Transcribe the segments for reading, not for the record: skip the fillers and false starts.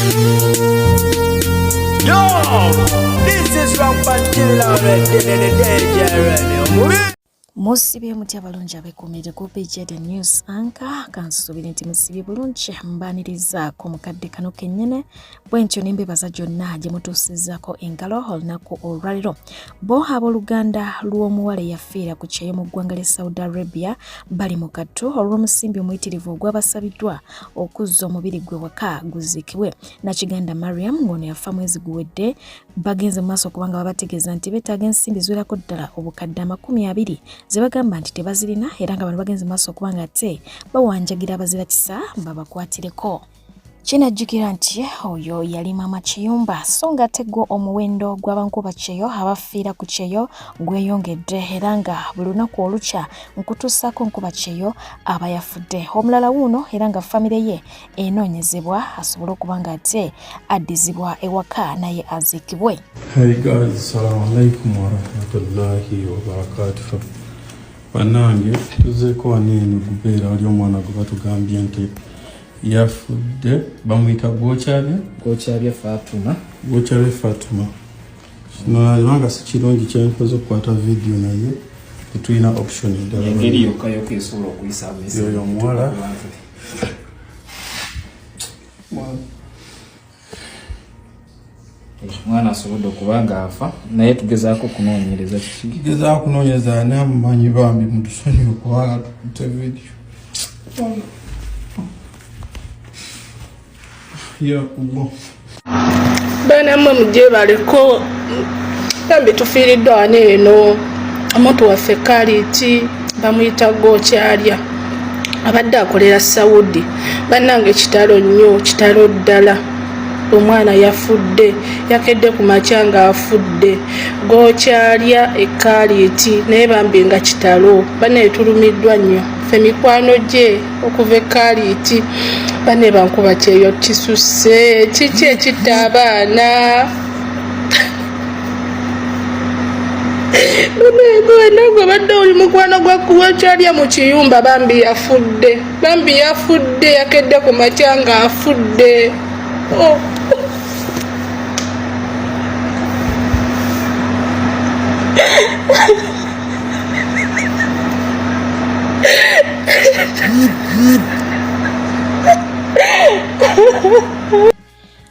Yo, this is Rampant Killer. Musibye mutya abalungi abekuumidde ku PJ The News Anchor, kansuubire nti musibye bulungi, mbaanirizaako mu kadde kano kennyini bwe ntyo ne mbebaza gyonna gye mutuusizzaako engalo olunaku olwaliro. Bo abooluganda lw'omuwala eyafiira ku kyeyo mu ggwanga lya Saudi Arabia bali mu kattu olw'omusimbi omuyitirivu ogwabasabiddwa okuzza omubiri gwe waka guziikibwe. Nakiganda Mariam ng'ono yafa mwezi guwedde bagenze mu maaso kubanga babategeeza nti beetaaga ensimbi ziwerako ddala obukadde 20 ze bagamba nti tebazirina, era nga bano bagenze mu maaso okuba nga ate bawanjagira abazira kisa babakwatireko. Kinajjukira nti oyo yali maama Kiyumba, so nga ate gwo omuwendo gw'abankuba kyeyo abafiira ku kyeyo gweyongedde, era nga buli lunaku olukya nkutuusaako nkuba kyeyo aba yafudde. Omulala wuuno era nga famire ye enoonyezebwa asobole okuba nga ate addizibwa ewaka naye aziikibwe. Hey guys, assalamu alaikum warahmatullahi wabarakatuh. Bannange tuzeeko wano eno gubeera wali omwana gwe batugambye nti yafudde, bamuyita Gwokyabye, Gwokyabye Fatuma. Gwokyabye Fatuma. Kino si kirungi kyenkoze okukwata vidiyo, naye tetulina option endala. Engeri yokka yokka esobola okuyisa message. Yoyo omuwala. Omwana asobodde okuba nga afa, naye tugezaako okunoonyereza kiki. Tugezaako kunoonyereza ani amumanyi, bambi mutusonyiwe kubanga tukutte vidiyo. Yakubo. Baana mmwe mugyebaleko, bambi tufiiriddwa wano eno omuntu waffe Kaliiti, bamuyita Gokyalya, abadde akolera Saudi. Bannange kitalo nnyo, kitalo ddala. Omwana yafudde, yakedde ku makya ng'afudde. Gokyalya Ekaliiti, naye bambi nga kitalo. Bannaye tulumiddwa nnyo ffe mikwano gye okuva Ekaliiti. Banne bankuba kyeyo kisusse, kiki ekitta abaana? Gwe badde oli mukwano gwa Gokyalya mu kiyumba, bambi yafudde, bambi yafudde, yakedde ku makya ng'afudde. Oh.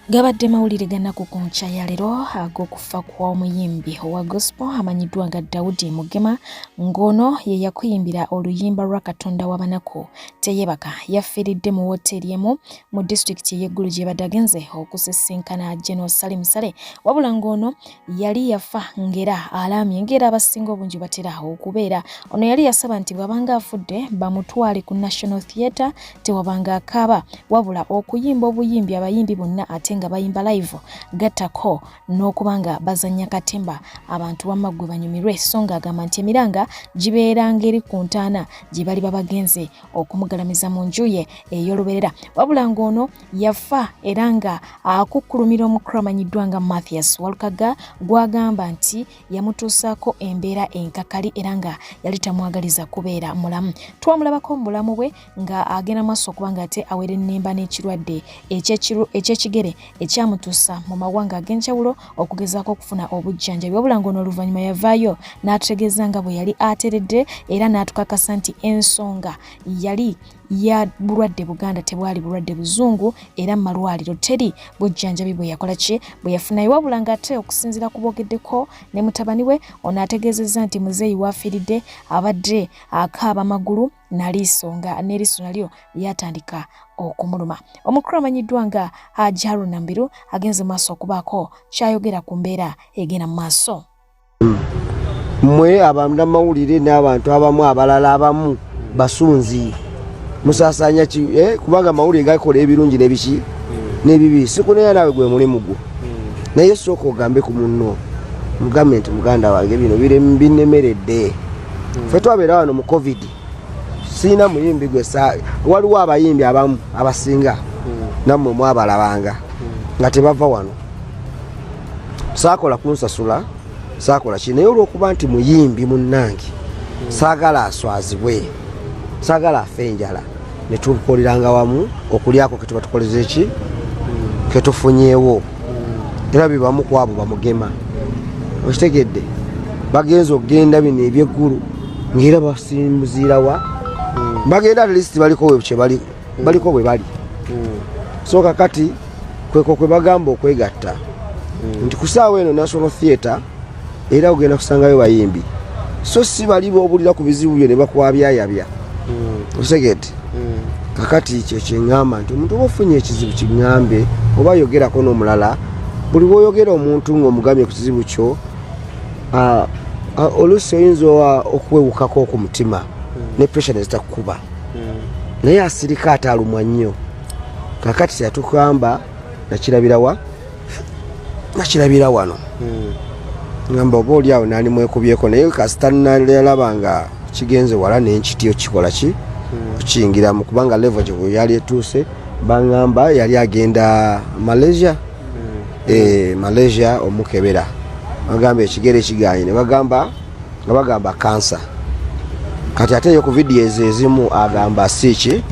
Gabadde mawulire ganaku ku nkya ya leero ag'okufa kw'omuyimbi owa gospel amanyiddwa nga Daudi Mugema, ng'ono ye yakuyimbira oluyimba lwa Katonda w'abanaku teyebaka. Yafiiridde mu wooteeri emu mu disitulikiti ey'Eggulu gye badde agenze okusisinkana General Salim Saleh, wabula ng'ono yali yafa ng'era alaamye ng'era abasinga obungi batera okubeera. Ono yali yasaba nti bw'abanga afudde bamutwale ku National Theatre, tewabanga akaaba, wabula okuyimba obuyimbi abayimbi bonna ate nga bayimba live, gattako n'okuba nga bazannya katemba abantu wamma ggwe banyumirwe. So ng'agamba nti emiranga gibeera ng'eri ku ntaana gye bali babagenze okumugalamiza mu nju ye ey'olubeerera, wabula ng'ono yafa era nga akukkulumira omukulu amanyiddwa nga Mathias Walukaga gw'agamba nti yamutuusaako embeera enkakali era nga yali tamwagaliza kubeera mulamu. Twamulabako mu bulamu bwe nga agenda maaso okuba nga ate awerennemba n'ekirwadde eky'ekigere ekyamutuusa mu mawanga ag'enjawulo okugezaako okufuna obujjanjabi, wabula ng'ono oluvannyuma yavaayo n'ategeeza nga bwe yali ateredde era n'atukakasa nti ensonga yali ya bulwadde Buganda, tebwali bulwadde buzungu, era mu malwaliro teri bujjanjabi bwe yakola ki bwe yafunayo. Wabula ng'ate okusinziira ku boogeddeko ne mutabani we, ono ategeezezza nti muzeeyi w'afiiridde abadde akaaba magulu naliiso, nga n'eriiso nalyo lyatandika okumuluma. Omukulu amanyiddwa nga Haji Haruna Mbiru agenze mu maaso okubaako kyayogera ku mbeera egenda mu maaso. Mmwe abannamawulire n'abantu abamu abalala abamu basunzi musasanya ki, kubanga amawulire gakola ebirungi n'ebiki n'ebibi. Sikunenya naawe gwe mulimu gwo, naye sooka ogambe ku munno, mugambe nti muganda wange bino binnemeredde. Ffe twabeera wano mu COVID, siina muyimbi gwe, waliwo abayimbi abamu abasinga nammwe mwabalabanga nga tebava wano. Saakola kunsasula, saakola ki, naye olw'okuba nti muyimbi munnange, saagala aswazibwe, saagala afe enjala, ne tukoleranga wamu okulyako ketuba tukoleze ki Ketufunyeewo era bebamu ku abo bamugema, okitegedde? Bagenza okugenda bino ebyeggulu ngaera basimbuziirawa bagenda, at least baliko kyebali, baliko bwe bali. So kakati kweko kwe bagamba okwegatta nti ku saawa eno National Theatre era ogenda kusangayo bayimbi, so si bali boobulira ku bizibu byo ne bakwabyayabya, okitegedde? Kakati kyo kyeŋŋamba nti omuntu oba ofunye ekizibu kiŋŋambe oba yogerako n'omulala. Buli bwoyogera omuntu ng'omugambye ku kizibu kyo, oluusi oyinza okwewukako ku mutima ne pressure nezitakukuba, naye asirika ate alumwa nnyo. Kakati yatukamba nakirabirawa, nakirabira wano, ngamba oba oli awo nani mwekubyeko, naye kasita nalaba nga kigenze wala nenkityo kikola ki okiyingiramu, kubanga level gye yali etuuse, baŋŋamba yali agenda Malaysia, Malaysia omukebera, bagamba ekigere kiganye, ne bagamba nga bagamba kansa. Kati ate yo ku vidiyo ezo ezimu agamba si ki,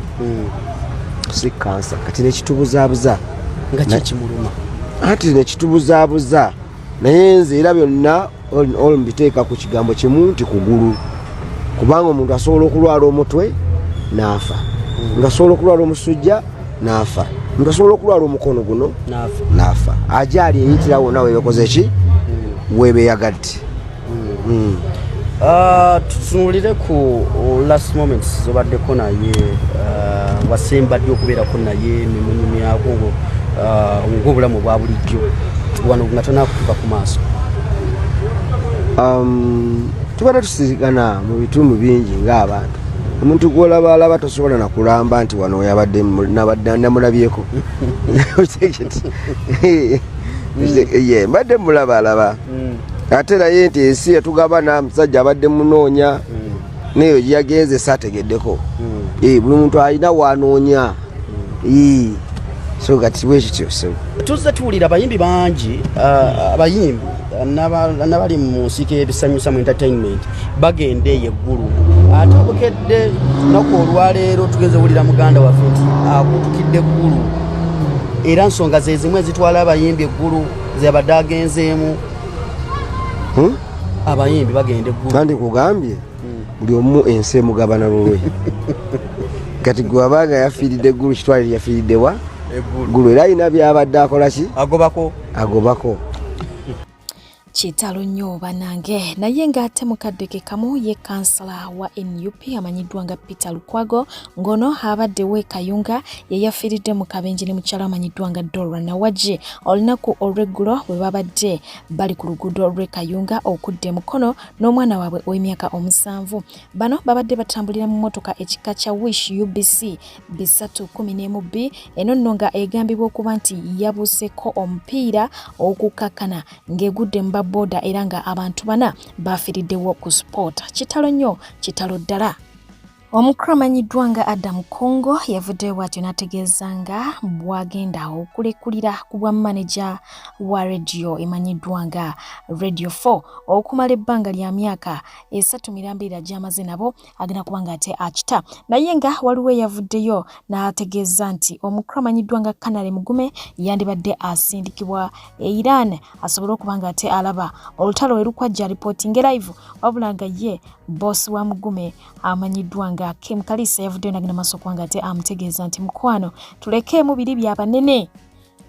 si kansa. Kati nekitubuzaabuza. Nga kikimuluma. Anti nekitubuzaabuza, naye nze era byonna all in all mbiteeka ku kigambo kimu nti kugulu, kubanga omuntu asobola okulwala omutwe n'afa, omuntu asobola okulwala omusujja n'afa, omuntu asobola okulwala omukono guno n'afa. N'afa. Ajaali eyitira wonna webekoze ki, webeyagadde. Tutunulire ku last moments zobaddeko naye, wasemba ddi okubeerako naye nemunyumyako ng'obulamu bwa bulijjo wano nga tonakutuka ku maaso? Tubadde tusigana mu bitundu bingi ng'abantu. Omuntu gwolaba alaba tosobola nakulamba nti wano yabadde namulabyeko. Ye mbadde mulaba alaba, ate naye nti ensi yatugabana, musajja abadde munoonya neyo gyeyagenze saategeddeko. Buli muntu alina wanoonya. So kati bwekityo so. Tuzze tuwulira abayimbi bangi, abayimbi n'abali mu nsiike y'ebisanyusa mu entertainment bagenda eyo eggulu, ate obukedde lunaku olwaleero tugenze wulira muganda waffe nti akutukidde eggulu, era nsonga ze zimu ezitwala abayimbi eggulu zeyabadde agenzeemu. Hmm? Abayimbi bagenda eggulu. Kandi kugambye buli omu ensi emugabana lulwe. Kati gwe wabanga yafiiridde eggulu, kitwale yafiiriddewa ggulu, era alina byabadde akola ki. Agobako. Agobako. Kitalo nnyo banange. Naye ng'ate mukadde ke kamu ye kansala wa NUP amanyiddwa nga Peter Lukwago, ng'ono abadde w'e Kayunga, ye yafiiridde mu kabenje ne mukyala amanyiddwa nga Dora Nawagi olunaku olw'eggulo bwe babadde bali ku luguudo lw'e Kayunga okudda e Mukono n'omwana waabwe ow'emyaka 7. Bano babadde batambulira mu mmotoka ekika kya Wish UBC 311 B, eno nno nga egambibwa okuba nti yabuuseeko omupiira okukakkana ng'egudde mu babbooda, era nga abantu bana bafiiriddewo ku spot. Kitalo nnyo, kitalo ddala. Omukulu amanyiddwa nga Adam Congo yavuddeyo bw'atyo n'ategeeza nga bw'agenda okulekulira ku bwa maneja wa rediyo emanyiddwa nga Radio 4 okumala ebbanga lya myaka 3 mirambirira gy'amaze nabo, agenda kuba nga ate akita. Naye nga waliwo eyavuddeyo n'ategeeza nti omukulu amanyiddwa nga Canary Mugume yandibadde asindikibwa e Iran asobole okuba nga ate alaba olutalo we lukwajja reporting live, wabula nga ye boss wa Mugume amanyiddwa nga Kim Kalisa yavuddeyo nagenda maaso okuba nga ate amutegeeza nti mukwano tulekeemu biri bya banene.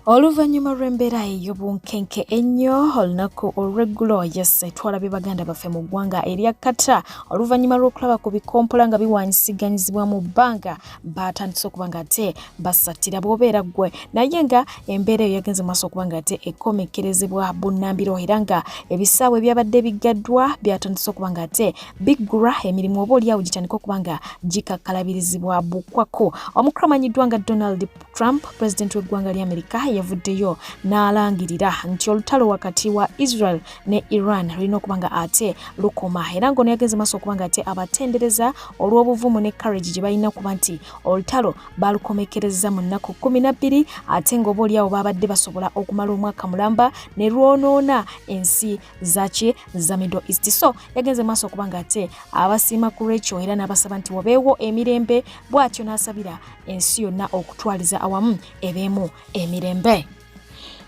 Oluvannyuma lw'embeera ey'obunkenke ennyo olunaku olw'eggulo, yes, twalabye baganda baffe mu ggwanga erya Qatar oluvannyuma lw'okulaba ku bikompola nga biwanyisiganyizibwa mu bbanga, batandise okuba nga ate basattira bw'obeera ggwe. Naye nga embeera eyo yagenze maaso okuba nga ate ekomekkerezebwa bunnambiro, era nga ebisaawe ebyabadde biggaddwa byatandise okuba nga ate biggulwa, emirimu oba oliawo gitandika okuba nga gikakkalabirizibwa bukwako. Omukulu amanyiddwa nga Donald Trump, pulezidenti w'eggwanga lya Amerika, yavuddeyo n'alangirira nti olutalo wakati wa Israel ne Iran lulina okuba nga ate lukoma, era ng'ono yagenze maaso okuba nga ate abatendereza olw'obuvumu ne courage gye balina okuba nti olutalo balukomekereza mu nnaku 12, ate ng'oba oliawo babadde basobola okumala omwaka mulamba ne lwonoona ensi zaki za Middle East. So yagenze maaso okuba nga ate abasiima ku lwekyo, era n'abasaba nti wabeewo emirembe, bw'atyo n'asabira ensi yonna okutwaliza awamu ebeemu emirembe.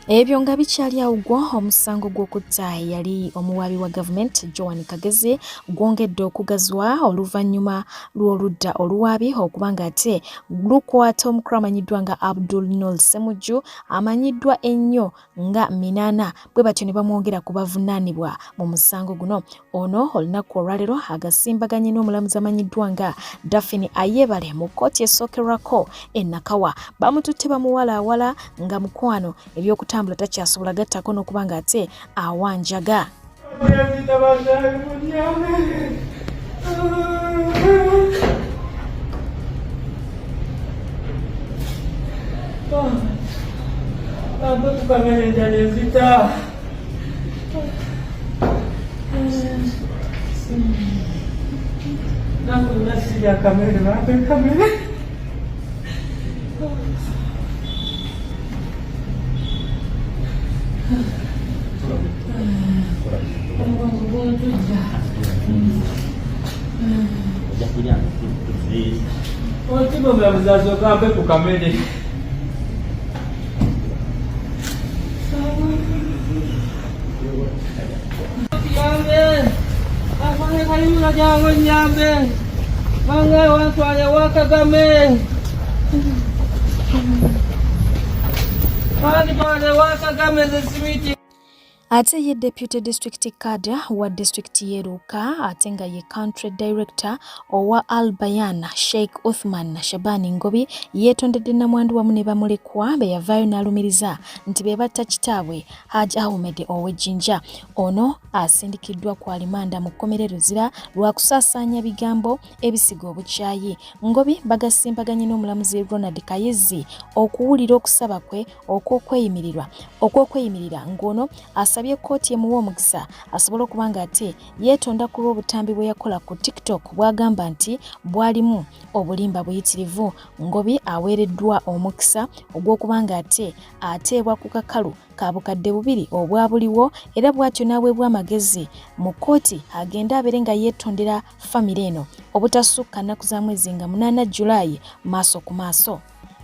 Ebyo nga bikyali awo gwo omusango gw'okutta eyali omuwaabi wa gavumenti Joan Kagezi gwongedde okugaziwa oluvannyuma lw'oludda oluwaabi okuba ng'ate lukwata omukulu amanyiddwa nga Abdul Noor Ssemujju amanyiddwa ennyo nga Minana bwe batyo ne bamwongera ku bavunaanibwa mu musango guno. Ono olunaku olwaleero agasimbaganye n'omulamuzi amanyiddwa nga Daphne Ayebare mu kkooti esookerwako e Nakawa. Bamututte bamuwalaawala nga mukwano eby'okutambula takyasobola gattako n'okuba ng'ate awanjaga. Omutima omulamuzi asooka ampe ku kamere. Kayimula jangu nyambe bange wantwale wa Kagame wantwale wa Kagame ze simiti. Ate ye Deputy District Cadre wa disitulikiti y'e Luuka ate nga ye Country Director owa Al Bayan Sheikh Uthman Shabani Ngobi yeetondedde nnamwandu wamu ne bamulekwa be yavaayo n'alumiriza nti be batta kitaabwe Hajj Ahmed ow'e Jinja. Ono asindikiddwa ku alimanda mu kkomera e Luzira lwa kusaasaanya bigambo ebisiga obukyayi. Ngobi bagasimbaganye n'omulamuzi Ronald Kayizzi okuwulira okusaba kwe okw'okweyimirirwa okw'okweyimirira ng'ono asabye kkooti emuwe omukisa asobole okuba ng'ate yeetonda ku lw'obutambi bwe yakola ku TikTok bw'agamba nti bwalimu obulimba buyitirivu. Ngobi aweereddwa omukisa ogw'okuba ng'ate ateebwa ku kakalu ka 2000 obwa buliwo era bw'atyo n'aweebwa amagezi mu kkooti agende abeere nga yeetondera famire eno obutasukka nnaku za mwezi nga 8 July maaso ku maaso.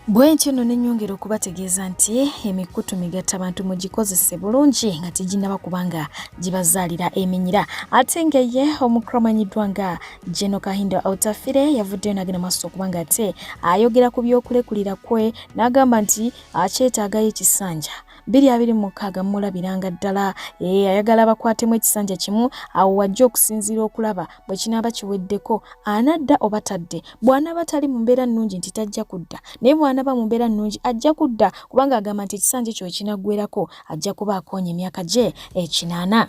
Bwentyo nno ne nnyongera okubategeeza nti emikutu migattabantu mugikozese bulungi nga teginnaba kuba nga gibazaalira eminyira. Ate nga ye omukulu amanyiddwa nga Geno Kahindo Otafire yavuddeyo n'agenda maaso okuba nga ate ayogera ku by'okulekulira kwe n'agamba nti akyetaagayo ekisanja 2026 mumulabiranga ddala ee ayagala bakwatemu ekisanja kimu awo wajja okusinziira okulaba bwe kinaaba kiweddeko anadda oba tadde bw'anaaba tali mu mbeera nnungi nti tajja kudda naye bw'anaaba mu mbeera nnungi ajja kudda kubanga agamba nti ekisanja ekyo ekinaggwerako ajja kuba akoonya emyaka gye 80.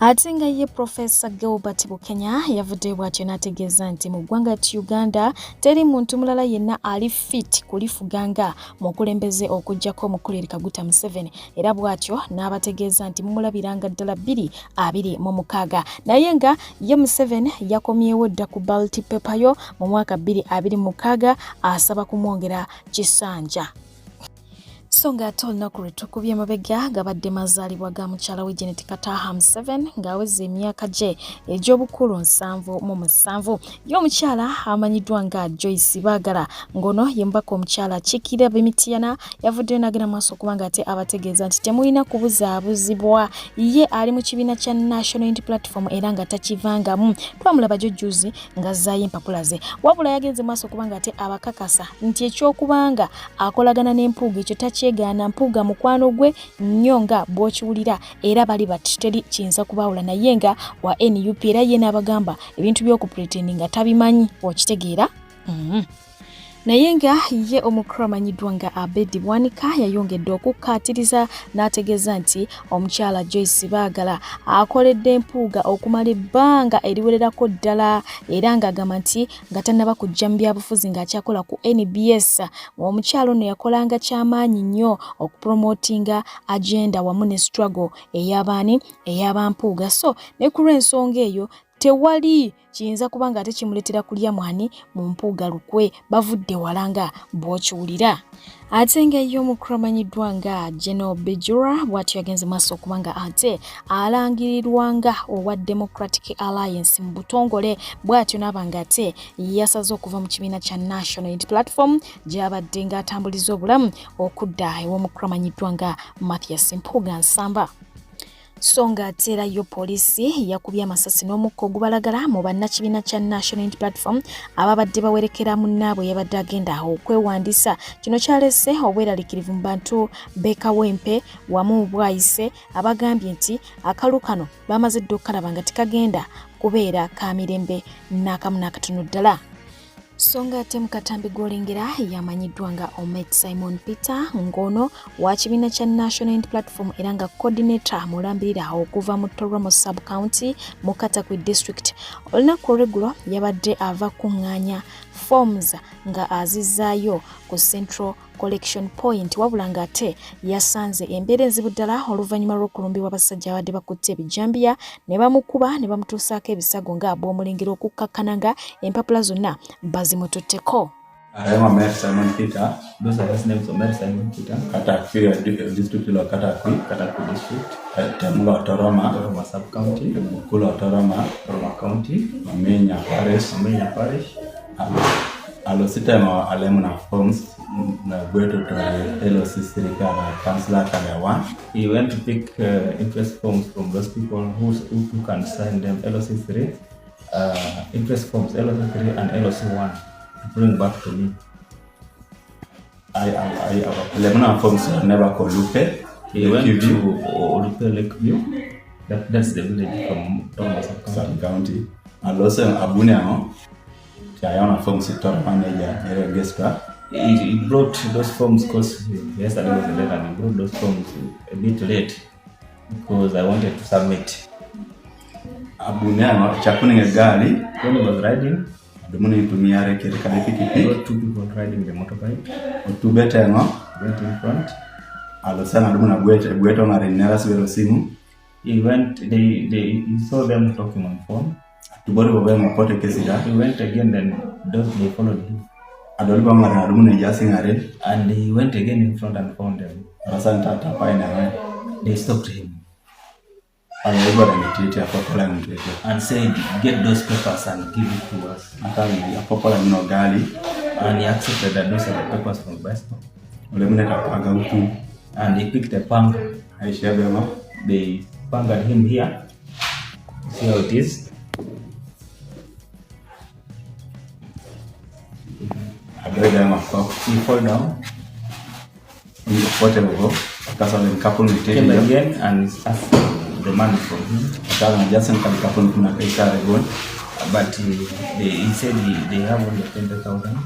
Ate nga ye Profesa Gilbert Bukenya yavuddeyo bw'atyo n'ategeeza nti mu ggwanga ti Uganda teri muntu mulala yenna ali fit kulifuga nga mukulembeze okuggyako omukulu Yoweri Kaguta Museveni era bw'atyo n'abategeeza nti mumulabiranga ddala 2026 naye nga ye Museveni yakomyewo dda ku ballot paper yo mu mwaka 2026 asaba kumwongera kisanja. So ng'ate olunaku lwe tukubye mabega gabadde mazaalibwa ga mukyala we Janet Kataaha Museveni ng'aweza emyaka gye egy'obukulu 77. Ye omukyala amanyiddwa nga Joyce Baagala ng'ono ye mubaka omukyala akiikirira b'Emityana yavuddeyo n'agenda mu maaso okuba ng'ate abategeeza nti temulina kubuzaabuzibwa ye ali mu kibiina kya National Unity Platform era nga takivangamu. Twamulaba jjo jjuuzi ng'azzaayo empapula ze wabula yagenze maaso okuba ng'ate abakakasa nti eky'okubanga akolagana ne Mpuuga ekyo takyegaana. Mpuuga mukwano gwe nnyo nga bw'okiwulira era bali bati teri kiyinza kubaawula naye nga wa NUP era ye n'abagamba ebintu by'okupretendinga nga tabimanyi okitegeera. Naye nga ye omukulu amanyiddwa nga Abedi Bwanika yayongedde okukkaatiriza n'ategeeza nti omukyala Joyce Baagala akoledde Mpuuga okumala ebbanga eriwererako ddala era ng'agamba nti nga tannaba kujja mu byabufuzi ng'akyakola ku NBS omukyala ono yakolanga kyamaanyi nnyo okupromotinga agenda wamu ne struggle ey'abaani ey'abampuuga so ne ku lw'ensonga eyo. Tewali kiyinza kuba nga ate kimuleetera kulya mwani mu mpuuga lukwe, bavudde wala nga bw'okiwulira. Ate nga ye omukulu amanyiddwa nga General Bejura bw'atyo yagenze maaso okuba nga ate alangirirwa nga owa Democratic Alliance mu butongole, bw'atyo n'aba nga ate yasaze okuva mu kibiina kya National Unity Platform gy'abadde ng'atambuliza obulamu okudda ew'omukulu amanyiddwa nga Mathias Mpuuga Nsamba. So nga ate era yo poliisi yakubye amasasi n'omukka ogubalagala mu bannakibiina kya National Unity Platform ababadde bawerekera munnaabwe yabadde agenda okwewandiisa. Kino kyalese obweraliikirivu mu bantu b'e Kawempe wamu Bwayise abagambye nti akalu kano bamaze dda okukalaba nga tekagenda kubeera ka mirembe n'akamu n'akatono ddala. So nga ate mu katambi gw'olengera yamanyiddwa nga Omet Simon Peter ng'ono wa kibiina kya National Unity Platform era nga coordinator mulambirira okuva mu Toromo sub county mu Katakwi district. Olunaku olw'eggulo yabadde ava kuŋŋaanya forms nga azizzaayo ku Central Collection Point wabula ng'ate yasanze embeera enzibu ddala oluvannyuma lw'okulumbibwa abasajja abadde bakutte ebijambiya ne bamukuba ne bamutuusaako ebisago nga bw'omulengera okukkakkana nga empapula zonna bazimututteko. I am Omer Simon Peter. Those are his names, Omer Simon Peter. Katakwi, district lo Katakwi. Katakwi district. Temulo Toroma. Toroma sub county. Bukulo Toroma. Toroma county. Omenya Parish. Omenya Parish. Alositema alemu na forms na gweto to LOC sirikara councillor kada 1. He went to pick interest forms from those people who can sign them LOC3, interest forms LOC3 and LOC1 to bring back to me. I alemu na forms never Kolupe. He went to Olupe Lakeview. That's the village from Toroma sub county. Alose abune ano. Forms manager He brought those forms because yesterday was late, and he brought those forms a bit late because I wanted to submit. When he was riding, I got two people riding the motorbike. Went in front. He went. He saw them talking on phone. He went again, then they followed him. And he went again in front and found them. They stopped him and said, get those papers and give it to us. And he accepted that those are the papers from the bicycle. And he picked a panga. They pangaed him here. See how it is? He fall down. Came again and asked the money from him. But he said they have only 20,000.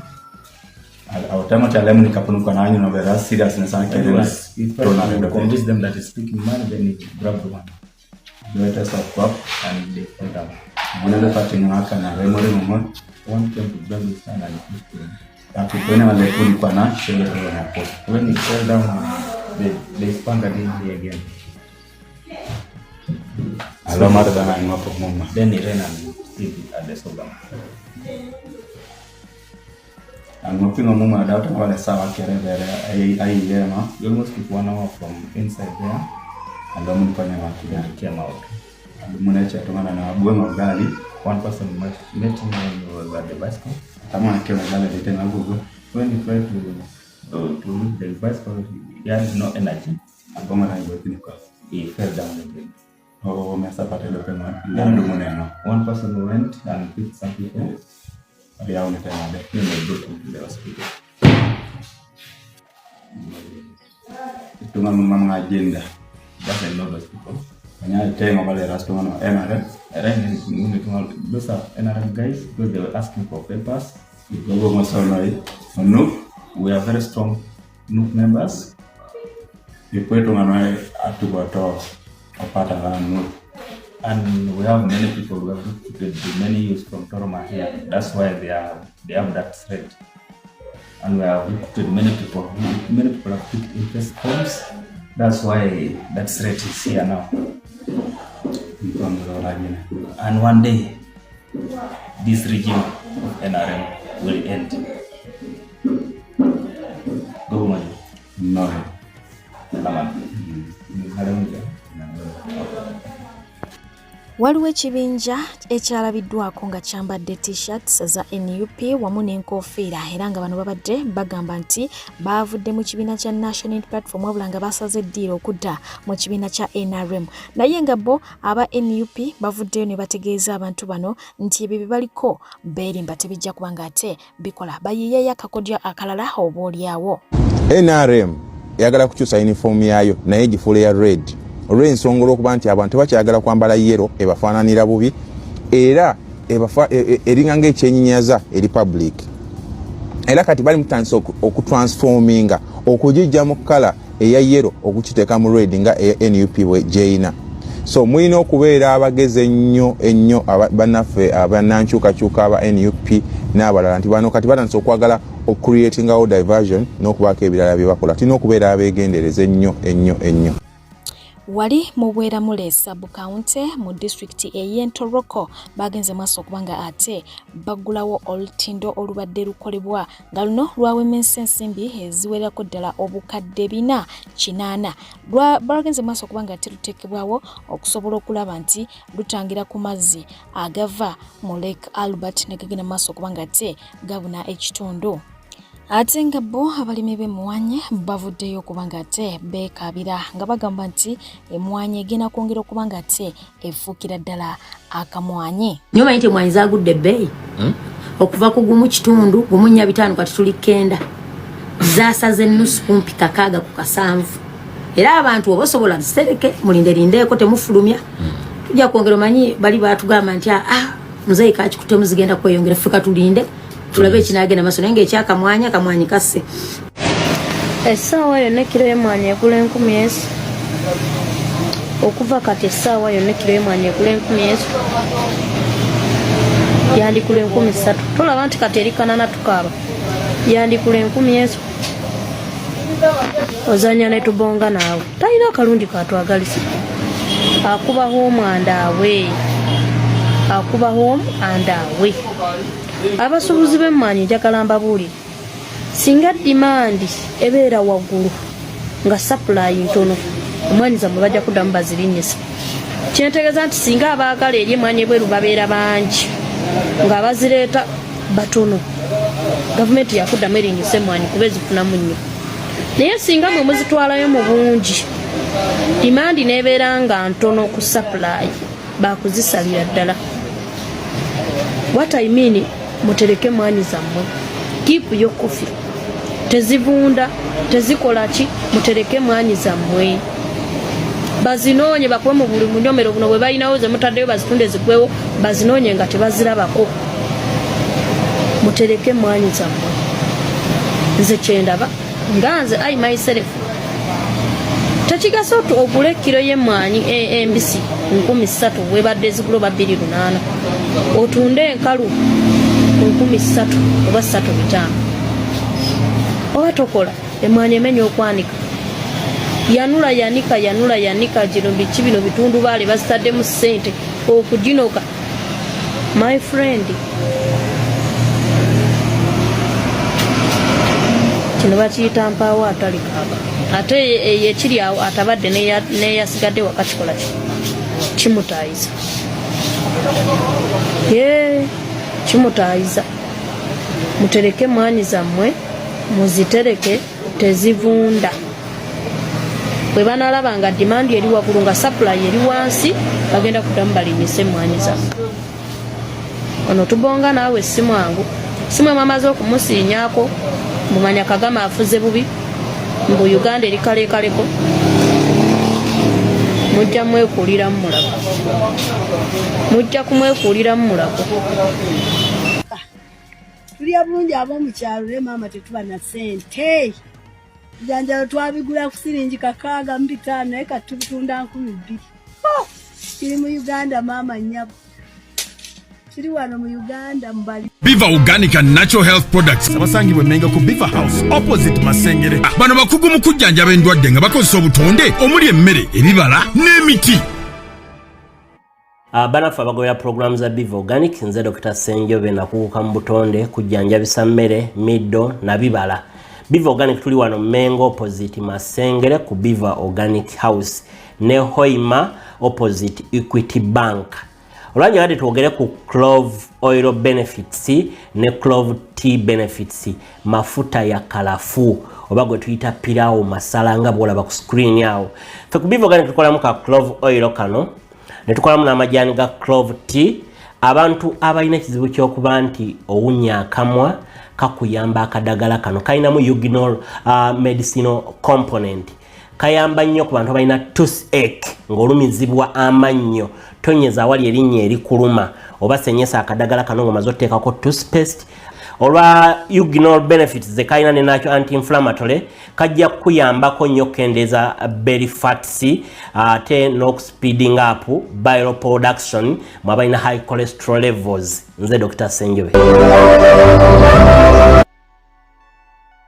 He tried to convince them that he's speaking money, then he grabbed one. And they fell down. One came to grab his hand and pushed him. When he fell down, they spangled him here again. Then he ran and stayed at the soga. He almost took 1 hour from inside there. And he came out. One person met him when he was at the bicycle. When he tried to move the bicycle, he had no energy. He fell down again. Then one person went and picked some people. Then they brought him to the hospital. Doesn't know those people. Those are NRM guys because they were asking for papers. We are very strong NUP members. And we have many people who have recruited many youths from Toroma here. That's why they have that threat. And we have recruited many people. Many people have picked interest forms. That's why that threat is here now. And one day, this regime of NRM will end. Go No. Waliwo ekibinja ekyalabiddwako nga kyambadde t-shirts za nup wamu n'enkofiira era nga bano babadde bagamba nti baavudde mu kibiina kya National Unity Platform wabula nga basaze eddiiro okudda mu kibiina kya NRM naye nga bo aba nup bavuddeyo ne bategeeza abantu bano nti ebyo bye baliko beerimba tebijja kuba nga ate bikola bayiyeeyo akakodyo akalala oboolyawo. NRM eyagala kukyusa yunifoomu yaayo naye egifuula eya red olw'ensonga olw'okuba nti abantu tebakyayagala kwambala yero ebafaananira bubi era eringa ng'ekyenyinyaza eri public era kati bali mutandisa okutransforminga okugijja mu kkala eya yero okukiteeka mu red nga eya nup bwe gyeyina so mulina okubeera abagezi ennyo ennyo bannaffe abanankyukakyuka aba nup n'abalala nti bano kati batandise okwagala ocreatingawo diversion n'okubaako ebirala bye bakola tulina okubeera abeegendereza ennyo ennyo ennyo Wali mu Bweramule sub county mu disitulikiti ey'e Ntoroko bagenze maaso okuba nga ate baggulawo olutindo olubadde lukolebwa nga luno lwawemensa ensimbi eziwererako ddala obukadde 480. Lwagenze maaso okuba nga ate luteekebwawo okusobola okulaba nti lutangira ku mazzi agava mu Lake Albert ne gagenda maaso okuba nga ate gabuna ekitundu. Ate nga bo abalimi b'emmwanyi bavuddeyo okuba nga ate beekaabira nga bagamba nti emmwanyi egenda kwongera okuba nga ate efuukira ddala akamwanyi. Naye omanyi nti emmwanyi zaagudde ebbeeyi okuva ku gumu kitundu gumu nnya bitaano kati tuli kenda zasaze ennusu kumpi kakaaga ku kasanvu era abantu oba osobola zitereke mulindelindeeko temufulumya tujja kwongera omanyi bali batugamba nti ah muzeeyi kakikutemu zigenda kweyongera ffe katulinde tulabe ekinagenda maaso naye ngaekyakamwanya kamwanyi kasse. Essaawa yonna ekkiro y'emmwanyi egula enkumi ezi okuva kati essaawa yonna ekkiro y'emmwanyi egula enkumi ezo yandikula 3000 tolaba nti kati eri kanana tukaaba yandikula enkumi ezo ozanya ne tubonga naawe talina akalungi katwagalisa akuba home and away akuba home and away Abasuubuzi b'emmwanyi njagala mbabuulire, singa dimandi ebeera waggulu nga sapulayi ntono, emmwanyi zammwe bajja kuddamu bazirinnyise. Kyentegeeza nti singa abaagala eri emmwanyi ebweru babeera bangi ng'abazireeta batono, gavumenti yakuddamu erinnyise emmwanyi kuba ezifunamu nnyo. Naye singa mwe muzitwalayo mu bungi, dimandi n'ebeera nga ntono ku sapulayi, bakuzisalira ddala. What I mean, mutereke mwanyi zammwe, keep your coffee, tezivunda tezikola ki, mutereke mwanyi zammwe bazinoonye bakuwe mu buli munyomero buno bwe balinawo ze mutaddeyo bazitunde zigwewo bazinoonye nga tebazirabako. Mutereke mwanyi zammwe. Nze kyendaba nga nze I myself tekigasa ogule ekkiro y'emmwanyi embisi 3000 webadde zigula oba 28 otunde enkalu ku 3000 oba 3500 oba tokola emmwanyi emenya okwanika yanula yanika yanula yanika gino biki bino bitundubaale bazitaddemu ssente okuginoka My friend, kino bakiyita mpaawo atalikaaba ate eyo ekiri awo atabadde neyasigadde waka kikola ki kimutaayiza ye kimutaayiza mutereke mwanyi zammwe muzitereke tezivunda bwe banalaba nga dimandi eri waggulu nga supply eri wansi bagenda kuddamu balinyise emmwanyi zaffe ono tubonga naawe si mwangu si mwe mwamaze okumusiinyako mumanya Kagame afuze bubi mbu Uganda eri kalekaleko mujja mwekuuliramu mulago mujja kumwekuuliramu mulago. Tulya bulungi ab'omu kyalo naye maama tetuba na ssente. Bijanjalo twabigula ku siringi 65 naye kati tubitunda 2000. Oh, kiri mu Uganda maama nnyabo, kiri wano mu Uganda mubali. Biva Organic and Natural Health Products abasangibwa Emmengo ku Biva House opposite Masengere. Bano bakugu mu kujjanjaba endwadde nga bakozesa obutonde omuli emmere, ebibala n'emiti. Banaffe abagobera pulogulaamu za Biva Organic, nze Dr. Ssenjobe, nakuguka mu butonde kujjanjabisa mmere, middo na bibala. Biva Organic tuli wano Mengo opposite Masengere ku Biva Organic House ne Hoima opposite Equity Bank. Olwanjagadde twogere ku clove oil benefits ne clove tea benefits, mafuta ya kalafu oba gwe tuyita pirawo masala nga bwolaba ku screen awo. Ffe ku Biva Organic tukolamu ka clove oil kano ne tukolamu n'amajaani ga clove tea. Abantu abalina ekizibu ky'okuba nti owunya akamwa, kakuyamba akadagala kano kalinamu eugenol medicinal component, kayamba nnyo ku bantu abalina toothache, ng'olumizibwa amannyo. Tonyeza awali erinnya erikuluma oba senyesa akadagala kano ng'omaze oteekako toothpaste. Olwa eugenol benefits ze kalina ne nakyo anti-inflammatory, kajja kukuyambako nnyo okukendeeza belly fats ate n'okuspeeding up bile production mu abalina high cholesterol levels. Nze Dr. Ssenjobe.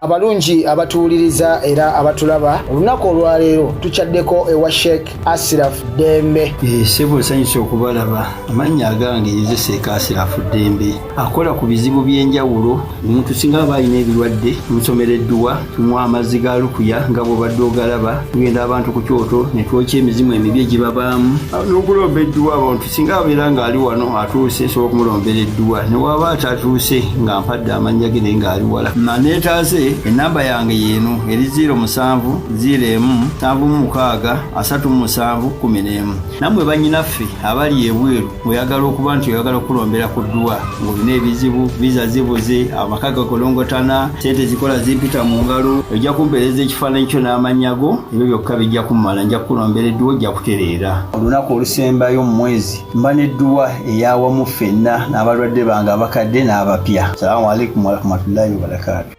Abalungi abatuwuliriza era abatulaba, olunaku olwaleero tukyaddeko ewa Sheikh Asiraf Ddembe. Ssebo, nsanyusa okubalaba. Amannya agange nze Sheikh Asirafu Ddembe, akola ku bizibu by'enjawulo. Omuntu singa aba alina ebirwadde, tumusomera edduwa, tumuwa amazzi ga lukuya nga bw'obadde ogalaba. Tugenda abantu ku kyoto ne twokya emizimu emibi egibabaamu n'okulomba edduwa. Abantu singa abeera ng'ali wano atuuse, nsobola okumulombera edduwa, ne waba atatuuse nga mpadde amannya ge naye ng'ali wala naneetaase. Enamba yange yeeno eri 07 01 76 37 11. Nammwe bannyinaffe abali ebweru, oyagala okuba nti oyagala okulombera ku dduwa ng'olina ebizibu, visa zibuze, amaka gakolongotana, sente zikola zimpita mu ngalo, ojja kumpeereza ekifaananyi kyo n'amannya go, ebyo byokka bijja kummala, nja kukulombera edduwa, ojja kutereera. Olunaku olusembayo mu mwezi mba n'edduwa eyawamu ffenna n'abalwadde bange abakadde n'abapya. Salaamu alaikum warahmatullahi wabarakaatu.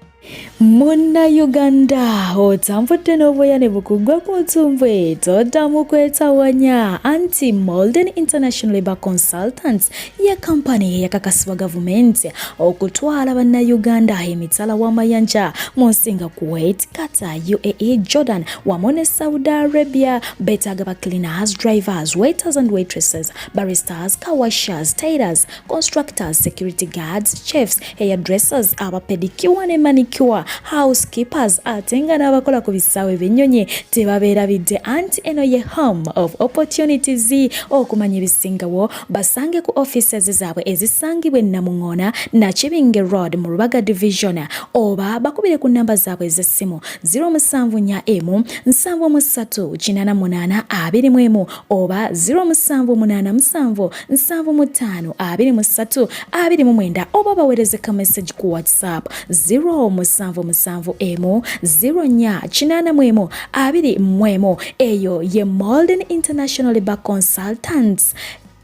Munnayuganda otambudde n'obweya ne bukugwa ku ntumbwe, toddamu kwetawanya anti Molden International Labour Consultants ye kampani eyakakasibwa gavumenti okutwala bannayuganda emitala w'amayanja mu nsi nga Kuwait, Qatar, UAE, Jordan wamu ne Saudi Arabia. Beetaaga ba cleaners, drivers, waiters and waitresses, baristas, car washers, tailors, constructors, security guards, chefs, hairdressers, abapedicure ne manicure, housekeepers, ate nga n'abakola ku bisaawe by'ennyonyi tebabeerabidde anti eno ye home of opportunities. Okumanya ebisingawo, basange ku offices zaabwe ezisangibwa e Namuŋoona, Nakibinge Road mu Rubaga Division, oba bakubire ku namba zaabwe ez'essimu 074 73 88 21 oba 0787 75 23 29, oba baweereze ka message ku WhatsApp 0771 04 81 21. Eyo ye Molden International Labour Consultants,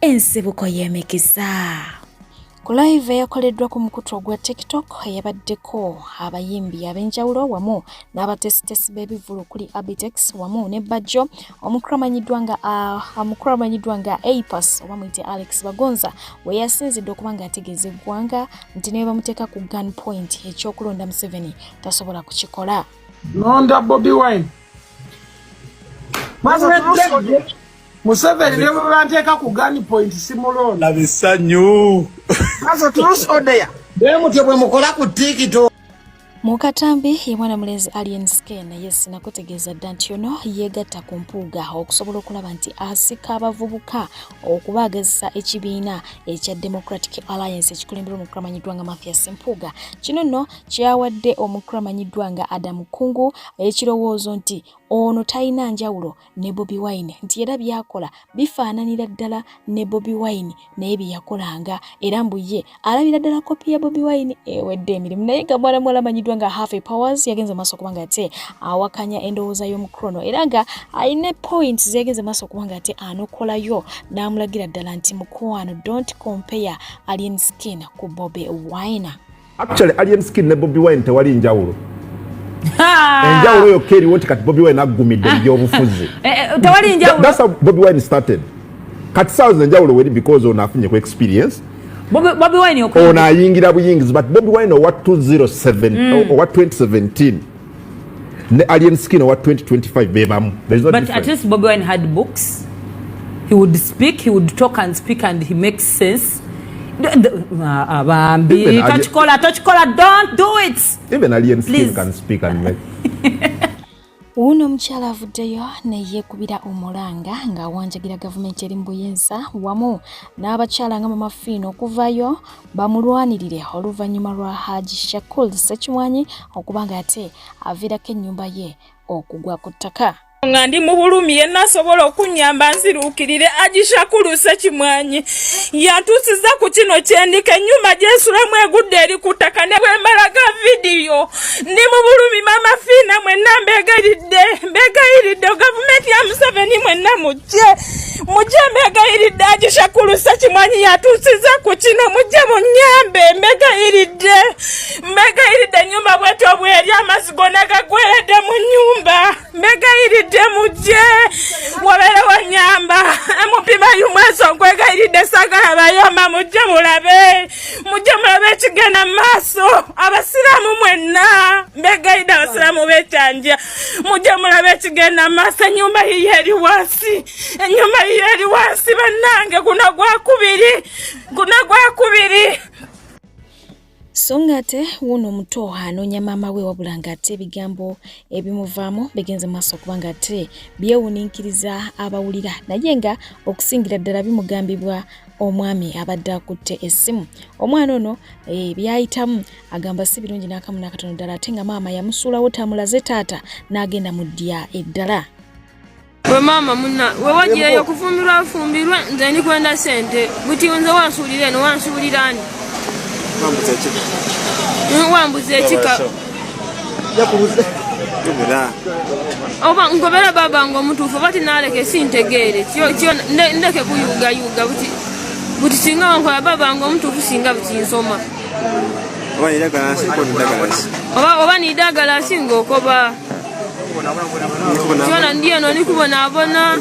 ensibuko y'emikisa. Ku live eyakoleddwa ku mukutu ogwa TikTok eyabaddeko abayimbi ab'enjawulo wamu n'abateesiteesi b'ebivvulu okuli Abitex wamu ne Bajjo, omukulu amanyiddwa nga Apass oba muyite Alex Bagonza, we yasinzidde okuba ng'ategeeza eggwanga nti ne bamuteeka ku gun point ekyokulonda Museveni tasobola kukikola. Nonda Bobi Wine. Museveni ne bwe banteeka ku gun point simulonda. Laba essanyu. Mazo truth or dare. Bwe mutyo bwe mukola ku TikTok. Mu katambi ye mwana mulenzi Alien Skin naye sinakutegeeza dda nti ono yeegatta ku Mpuuga okusobola okulaba nti asika abavubuka okubaagazisa ekibiina ekya Democratic Alliance ekikulemberwa omukulu amanyiddwa nga Mathias Mpuuga. Kino nno kyawadde omukulu amanyiddwa nga Adam Kungu ekirowoozo nti ono talina njawulo ne Bobi Wine, nti era byakola bifaananira ddala ne Bobi Wine naye bye yakolanga, era mbu ye alabira ddala kopi ya Bobi Wine ewedde emirimu. Naye nga mwana muwala amanyiddwa nga Haffy Powers yagenze maaso okuba nga ate awakanya endowooza y'omukrono, era nga alina points zeyagenze maaso okuba nga ate anokolayo n'amulagira ddala nti mukwano, don't compare Alien Skin ku Bobi Wine. Actually, Alien Skin ne Bobi Wine tewali njawulo. Enjawulo yokka eriwo nti kati Bobi Wine aggumidde mu byobufuzi. Tewali njawulo. That's how Bobi Wine started. Kati saawa zino enjawulo weri because ono afunye ku experience. Bobi Wine ono ayingira buyingizi, but Bobi Wine owa 207 owa 2017 ne Alien Skin owa 2025 bebamu. There is no But at difference. least Bobi Wine had books. He would speak, he would talk and speak and he makes sense. Abambi, tokikola, tokikola, don't do it. Even alien skin can speak and make. Wuuno omukyala avuddeyo ne yeekubira omulanga ng'awanjagira gavumenti eri mu buyinza wamu n'abakyala nga Mama Fiina okuvaayo bamulwanirire oluvannyuma lwa Haji Shakur Ssekimwanyi okuba ng'ate aviirako ennyumba ye okugwa ku ttaka. Nga ndi mu bulumi, yenna asobola okunnyamba nziruukirire. Agishakulu Ssekimwanyi yantuusiza ku kino kyendiko. Ennyumba gyensulamu egudde eri ku ttaka, ne bwembalaga vidiyo. Ndi mu bulumi. Mama Fiina, mwenna mbegayiridde, mbegayiridde. Gavumenti ya Museveni, mwenna mujje, mujje, mbegayiridde. Agishakulu Ssekimwanyi yatuusiza ku kino, mujje munnyambe, mbegayiridde, mbegayiridde. Ennyumba bwetyo bweri, amazzi gonna gagweredde mu nnyumba. Mbegayiridde, mujje, wabeere wanyamba. Mupima yumweso, nkwegayiridde, sagala bayomba. Mujje mulabe, mujje mulabe ekigenda mu maaso. Abasiraamu mwenna mbegayiridde, abasiraamu bekyanja, mujje mulabe ekigenda mu maaso. Ennyumba yiyo eri wansi, ennyumba yiyo eri wansi. Bannange, guno gwakubiri, guno gwakubiri. So ng'ate wuuno omuto anoonya maama we, wabula ng'ate ebigambo ebimuvaamu bigenze maaso okuba ng'ate byewuninkiriza abawulira, naye nga okusingira ddala bimugambibwa omwami abadde akutte essimu. Omwana ono byayitamu agamba si birungi n'akamu n'akatono ddala, ate nga maama yamusuulawo, tamulaze taata, n'agenda mu ddya eddala. We maama muna wewagireyo okufumbirwa fumbirwe, nze ndi kwenda sente. Buti nze wansuulira eno, wansuulira ani? Wambuza ekika oba ngobera baba nga omutuufu oba tinaleke sintegeere kyo ndeke kuyugayuga. Buti buti singa wankola baba nga omutuufu, singa buti nsoma oba nidagala singa okoba kyona ndi eno nikubonaabona.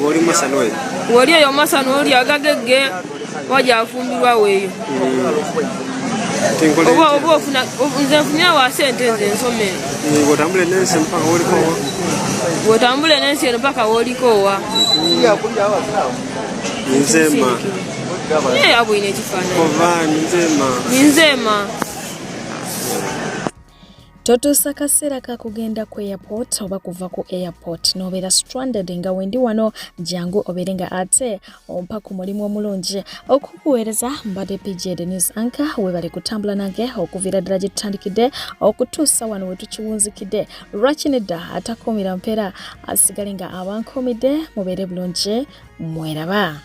Woli eyo masano oli agagegge wajja afumbirwa weeyo oba oba ofuna nze nfunira wa sente nze nsome. Bwotambula n'ensi eno paka woliko wa naye abwine ekifaananyi ninzeema. Totuusa kaseera ka kugenda ku airport oba kuva ku airport n'obeera stranded nga wendi wano. Jangu obeere nga ate ompa ku mulimu omulungi okukuweereza. Mbadde PJ the News Anchor, weebale kutambula nange okuviira ddala gye tutandikidde okutuusa wano we tukiwunzikidde. Lwaki nedda, atakuumira mpeera asigale nga abankuumidde. Mubeere bulungi, mweraba.